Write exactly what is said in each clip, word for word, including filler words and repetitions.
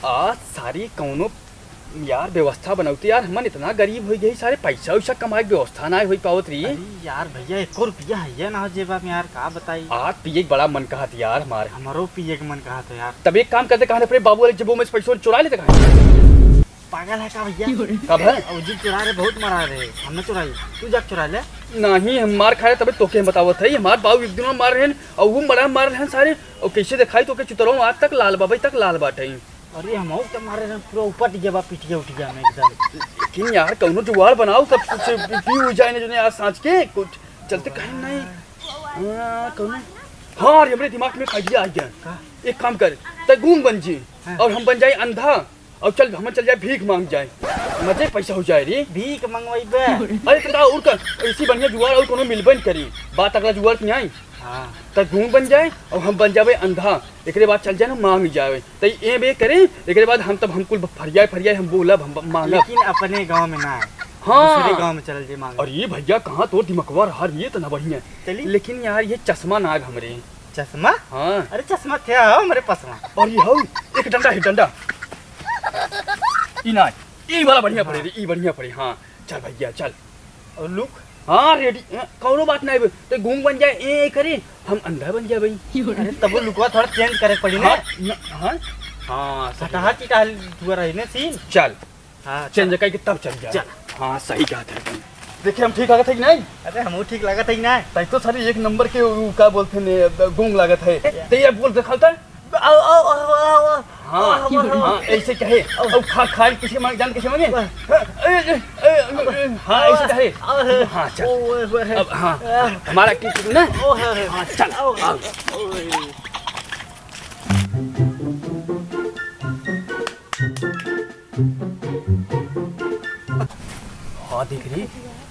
आज सारी कौनो यार व्यवस्था बनौती यार, हमन इतना गरीब होइ गई, सारे पैसा वैसा कमाए के व्यवस्था ना होइ पावत रही। अरे यार भैया, एको रुपया है ना हो जेबा में यार, का बताई। आज पिए के बड़ा मन कहत यार हमार। हमरो पिए के मन कहत है यार। तब एक काम करते, कहाँ अपने बाबू वाले जेबो में से पैसा चुरा लेते कहाँ? पागल है का भैया? कब है? अब जी चुरा रहे, बहुत मरा रहे, हमने चुराई, तू जाके चुरा ले। नहीं, हम मार खाए तबे तोके हम बतावत है, हमार बाबू एक दिन मार रहे हैं और वो मरा मार रहे हैं सारे, और कैसे दिखाई तोके चुतरो आज तक लाल बाबा तक लाल बाटे। अरे, हमहू के मारे रहे, पूरा उपट गया बा पिटिया उटिया में एकदम। लेकिन यार, कौनो जुगाड़ बनाओ, सब कुछ पी, पी हो जाए ना, जो यार, सांच के कुछ चलते कहीं नहीं। हाँ, कौनो, हाँ, अरे, हमरे दिमाग में एक idea आ गया। का? एक काम कर, तै गूंग बन जी, हाँ। और हम बन जाए अंधा, और चल, हम चल जाए भीख मांग जाए, मजे पैसा हो जाए रे। भीख मंगवाई बे। अरे, तो और का, ऐसी बढ़िया जुगाड़ और कौनो मिलबे न करी, बात अगला जुगाड़ नहीं आई। हाँ। तै गूंग बन जाए और हम बन जावे अंधा, एकरे बाद चल जाए ना मांग जावे। तै ए बे करे, एकरे बाद हम तब हम कुल फरियाए फरियाए हम बोलब, हम मांगब। लेकिन अपने गांव में ना है। हाँ। दूसरे गांव में चल जे मांगे। अरे भैया, कहाँ तोर दिमकवा रहा रे, ये तो ना बढ़िया। चली। लेकिन यार, ये चश्मा ना है हमरे। चश्मा? हाँ। अरे चश्मा थे हो हमरे पसमा। और ये हो, एक डंडा है, डंडा। ई ना, ई वाला बढ़िया पड़े रे, ई बढ़िया पड़े, हाँ। चल भैया, चल। और लुक? हाँ, ready। हाँ, कौनो बात नहीं बे। तो गूंग बन जाए, ए, ए करे, हम अंधा बन जाए भाई। अरे, तब वो लुकवा थोड़ा change करे पड़ी ना। हाँ, न-, हाँ। हाँ, सही सटहा बात। चिटहा हुआ रही ना scene। चल। हाँ, change चल। करके तब चल जाए। चल। हाँ, सही कहा था तुम। देखे, हम ठीक लागत है कि नहीं? अरे, हमहू ठीक लागत है कि नहीं? तै तो सारे एक नंबर के, उ, का बोलते ने, गूंग लागत है। तै ये बोल दिखाता। आओ, आओ, आओ, आओ, आओ। हाँ, आओ, आओ, आओ। हाँ, ऐसे कहे। अब खा, खाए किसे मांगे, जान किसे मांगे? वाह। हाँ, ए, ए, ए, ए, हाँ, ऐसे कहे। आओ, आओ। हाँ, चल। ओ, ओ, ओ, अब, हाँ, आ। हमारा की, की ना? ओ, हाँ, हाँ। हाँ, चल, आओ। आओ। ओ, ए। हाँ, देख रे,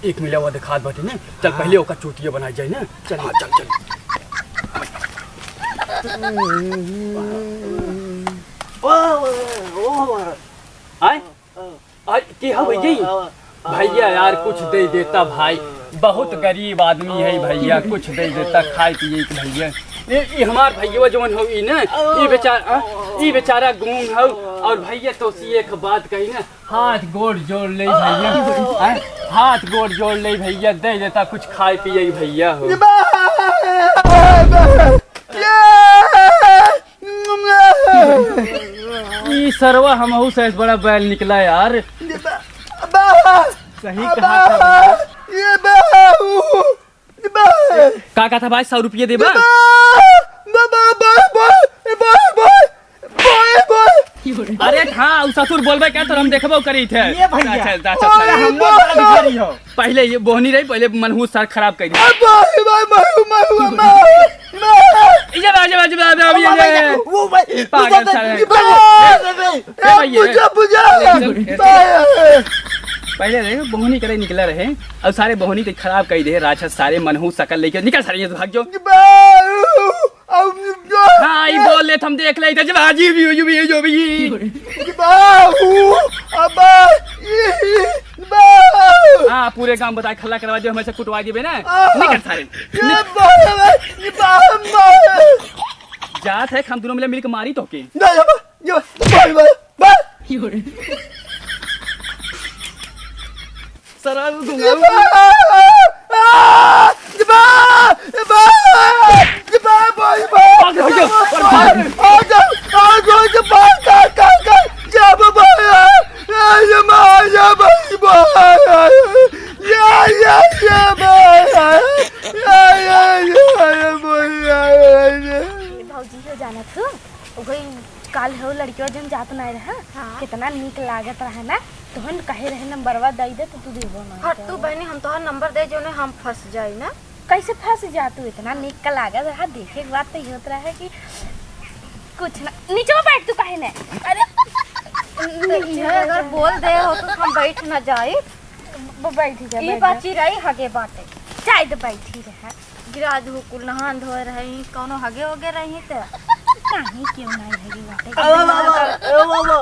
एक मिला हुआ दिखात बाटे ना। चल, हाँ। पहले ओका चूतिया बनाई जाए ना। चल। हाँ, चल, चल। वाह, वाह, वाह, वाह। आय? आय, के हौ भैया? आवा, आवा, भैया यार, कुछ दे देता भाई, बहुत गरीब आदमी है भैया, कुछ दे देता खाए पिए के भैया। ये, ये हमार भैया जवन हौ ई ना, ई बेचारा, हाँ, ई बेचारा गूंग हौ। और भैया तो सी एक बात कही ना, हाथ गोड़ जोड़ ले भैया, हैं? हाथ गोड़ जोड़ ले भैया, दे देता कुछ खाए पिए भैया हो। ई सरवा हमहू से बड़ा बैल निकला यार। सही कहा था भैया। का कहा था भाई, सौ रुपये देबा? अरे हाँ, उ ससुर बोलबे क्या तो हम देखबो करी थे। ये भैया। अच्छा, अच्छा, अच्छा, अच्छा। हम लोग बड़ा भिखारी हो। पहले ये बोहनी रही, पहले मनहूस सर खराब कर दी। ये बा, ये बा, ये बा, ये बा, ये बा। वो भाई, पागल साले। ये भाई, ए भैया, बुझा, बुझा। पहले रे, बोहनी करे निकला रहे, अब सारे बोहनी ते खराब कर दे, राक्षस सारे मनहूस सकल लेके निकल सारे, ये तो भाग जाओ। हाँ, ई बोल ले, हम देख ले, जब आजी भी, जो भी, जो भी। बाहू, अबा, ई, बाहू। हाँ, पूरे गांव बताए, खल्ला करवा दियो, हमें से कुटवा दिए ना। आ, निकल सारे। ये बाहू, ये बाहू, बाहू। जात है, हम दोनों मिले मिलके मारी तो के। नहीं, अबा, ये बाहू, बाहू, बाहू। सरल ये घुंघरू। बा-, आ, ये बा-, ये बा-, ये बा-, भाई, भाई। आ गया, आ गया, आ गया। आ गया, आ गया, ये बा-, का, का, का, ये बा-, भाई, आ, आ, ये माँ, ये भाई, भाई, आ, ये, ये, ये भाई, आ, ये, ये, ये, ये भाई, आ, ये। ए भौजी हो जानत हू, ओकरी काल हो लड़किया जन जात नाय रहा, हाँ। कितना नीक लागत रहा ना, तोहन कहे रहे नंबरवा दई दे तो तू देबो ना। हट तू बहनी, हम तोहर नंबर दे जो ने हम फंस जाई ना। कैसे फंस जा तू? इतना नीक का लागत रहा, देखे के बाद तो ये होत रहा है कि कुछ ना। नीचे बैठ तू, काहे ने? अरे, तो ये अगर बोल दे हो तो हम बैठ ना जाई। ब-, बैठी जा, ये बैठ जा। बाची रही हगे बाटे। चाहे तो बैठी रहा। गिरा धो कुल नहान धोए रही, कौनो हगे वगे रही त? नहीं, क्यों नहीं हगे बाटे। अरे बाबा, ए बाबा,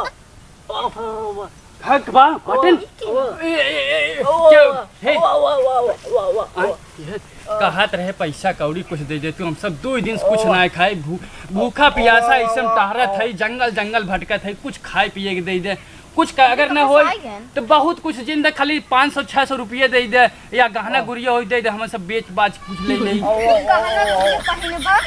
बाबा, बाबा, हक बा, बटन। ओ, ए, ए, ए, ओ, क्या? हे। ओ, ओ, ओ, ओ, ओ, ओ, आ, ओ। ये कहत रहे पैसा कौड़ी कुछ दे दे तू, हम सब दो ही दिन से कुछ ओ। ना खाए, भू-, भूखा पियासा ओ। ऐसे टहरत है, जंगल जंगल भटकत है, कुछ खाए पिए के दे दे, कुछ का अगर अभी ना तो होई फंसाई गए। तो बहुत कुछ जिंदा खाली पाँच सौ छह सौ रुपये दे दे, या गहना ओ। गुरिया होई दे दे, हम सब बेच बाच कुछ ले ले। ओ, ओ, ओ, गहना ओ, ओ। गुरिया पहिने बा?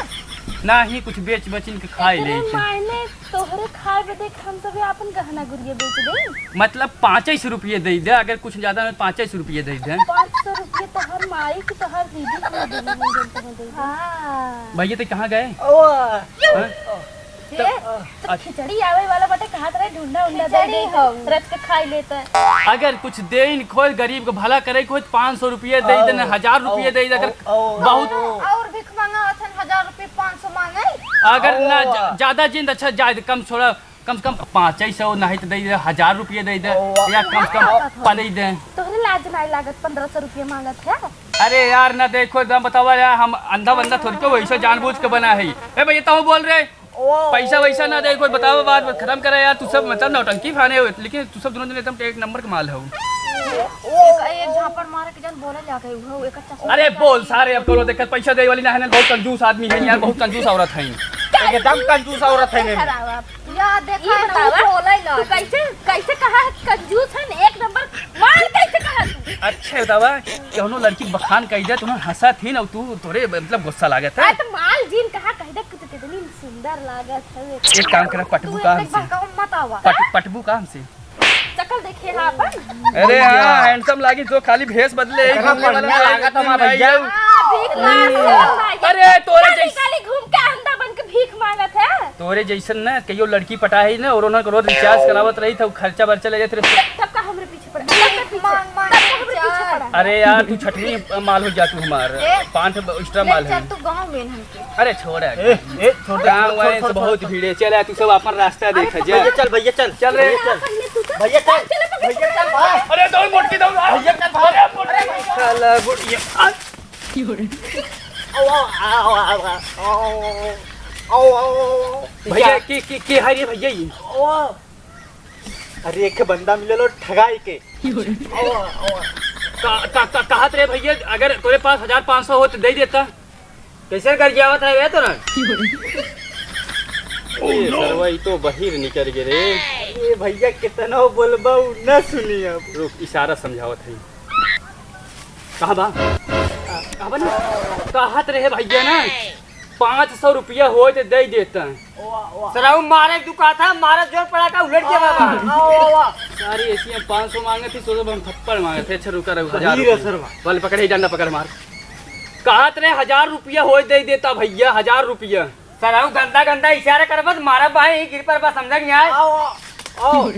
ना ही कुछ बेच बचिन के खाए ले। एकरे मायने तोहरे खाए बदे हम सब आपन गहना गुरिया बेच देई। मतलब पाँचे सौ रुपये दे दे, अगर कुछ ज्यादा में पाँचे सौ रुपये दे दे। पाँच सौ रुपये तोहर माई की तोहर दीदी को दे दे, हम जन तुम्हें दे दे। हाँ। भैया तो कहाँ गए? ओ। हाँ? ए, तो अच्छा। खिचड़ी आवे वाला बाटे, कहाँ तरह ढूंढा उंडा दे खिचड़ी दे, हो। रच के खाई लेता है। अगर कुछ देइन खोज गरीब के भला करे खोज पाँच सौ रुपये दे देना, हजार रुपये दे दे, अगर बहुत और भिख मांगा अथन, हजार रुपये पाँच सौ मांगे। अगर ना ओ। ज-, ज्यादा जिंद अच्छा जाए तो कम छोड़ा, कम से कम पाँच सौ नहीं तो दे दे, हजार रुपये दे दे, ओ। या कम से कम पा दे दे। तोहरे लाज नहीं लागत, पन्द्रह सौ रुपये मांगत है। अरे यार ना देखो, एकदम बतावा यार, हम अंधा बंदा थोड़ी को वैसे जानबूझ के बना है। ए भैया, तो बोल रहे ओ। पैसा वैसा ना दे, कोई बतावा, बात खत्म करे यार। तू सब मतलब नौटंकी फाने हो, लेकिन तू सब दोनों जने एकदम एक नंबर के माल हो। एक, एक झापड़ मार के जन बोले लागे, उहो एक अच्छा अरे बोल सारे, अब तोरो देखत पैसा दे वाली ना है ना, बहुत कंजूस आदमी है यार, बहुत कंजूस औरत है। एकदम कंजूस औरत है। खराब आप। या देखा ये ना, बतावा, बोले तू लागे। कैसे, कैसे कहा है कंजूस है, एक नंबर माल कैसे कहा तू? अच्छा बतावा, कौनो लड़की बखान कह दे, तू हंसा थी ना, तू तोरे मतलब गुस्सा लागत है। अरे तो माल जीन कहा कह दे, कितनी सुंदर लागत है। एक काम करा, पटबू तू का इतने हमसे? बहकावा मत आवा। पट-, पटबू का हमसे? शकल देखे हा अपन। अरे हाँ, handsome लागी जो खाली भेष बदले, यही इतना घूमने वाला बढ़िया है, लागत हमार भैया। हाँ, भीख मांगत है। अरे, तोरे खाली, जैस- खाली घूम के अंधा बन के भीख मांगत है। तोरे जैसन ना कहियो लड़की पटा है ना, और उन्हें रोज recharge करावत रही था, खर्चा बर्चा ले जाते रहे। तब का हमरे पीछे पड़ा, तब का पीछे, मांग, मांग तब का हमरे पीछे recharge। पड़ा। अरे यार, तू छठवीं माल हो जा तू हमार, ए, पांच extra ले माल चल है। तू गाँव में हमके। अरे छोड़ यार। ए, ए, छोड़ दे, गाँव छोड़, वाले छोड़, से छोड़, बहुत छोड़। भीड़ है। चल यार, तू सब अपन रास्ता देख जा। भैया चल, भैया चल। चल रे। भैया चल। पहले तू चल। भैया चल, भैया चल भाग। अरे दौड़ मोटकी दौड़। भैया चल भाग। अरे मोटकी। साला बुढ़िया। आओ, आओ, आओ, आओ, आओ। आओ, आओ, आओ, आओ। भैया, या। के, के, के है रे भैया ये? ओ। अरे, एक बंदा मिलल और ठगाई के। आओ, आओ। का, का, का, कहत रे भैया, अगर तोरे पास हजार पाँच सौ हो तो दे देता। कैसे गरियावत है बे तोरा? ए, सरवा, ई तो बहिर निकल गे रे। ए भैया, कितना बोलबा, उ ना सुनी अब। रुक, इशारा समझावत है। कहाँ बा? कहाँ बा ना? कहत रहे भैया ना, पाँच सौ रुपया होय तो दे देता। सरऊ मारे दुखा था, मारे जोर पड़ा का उलट गया बाबा। वाह, वाह, वाह। सारी ऐसी हम पाँच सौ मांगे थी, सोचो हम थप्पड़ मांगे थे। अच्छा रुका रहो, हजार रुपया। वाले पकड़े, डंडा पकड़ मार। कहत रहे हजार रुपया होय दे देता भैया, हजार रुपया। सरऊ गंदा गंदा इशारा कर मत, मारा भाई, गिर पर बस, समझा नहीं आए। आओ, आओ। आओ,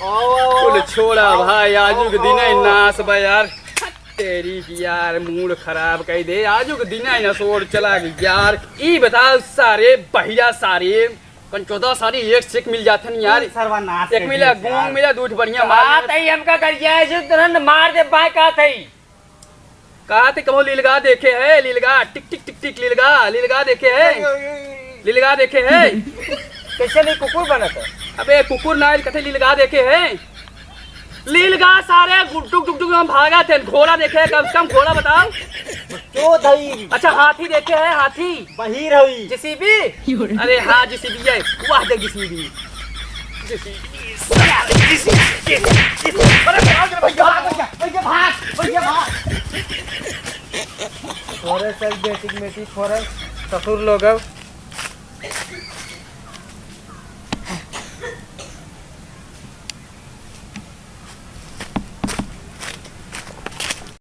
आओ, आओ। कुल छोड़ा भाई, आजू के दिन ही नाश बा यार। तेरी की यार, मूड खराब कइ दे। आजू के दिन ही ना सोर चला गई यार। ई बताओ सारे बहिरा सारे, कंचोदा सारे एक से एक मिल जाते हैं यार। सर्वनाश एक मिला गूंग मिला, दूठ बढ़िया मार। बात है हमका गरिया है, जो तुरंत मार दे बाय का थई। कहा थे कबो लीलगा देखे है, लीलगा, टिक, टिक, टिक, टिक, लीलगा, लीलगा देखे है? लीलगा देखे है? कैसे नहीं कुकुर बनत है? अबे कुकुर ना, कथे लीलगा देखे है? लीलगा सारे गुड्डुक डुक डुक हम भागा थे, घोड़ा देखे है, कम से कम घोड़ा बताओ। क्यों धई? अच्छा हाथी देखे है, हाथी? बहिर हई। जेसीबी? अरे हाँ जेसीबी है, वाह देख जेसीबी। अरे भाग रे भैया, भाग भैया, भैया भाग, भैया भाग। थोड़े से बेटिक मेटिक थोड़े ससुर लोग अब।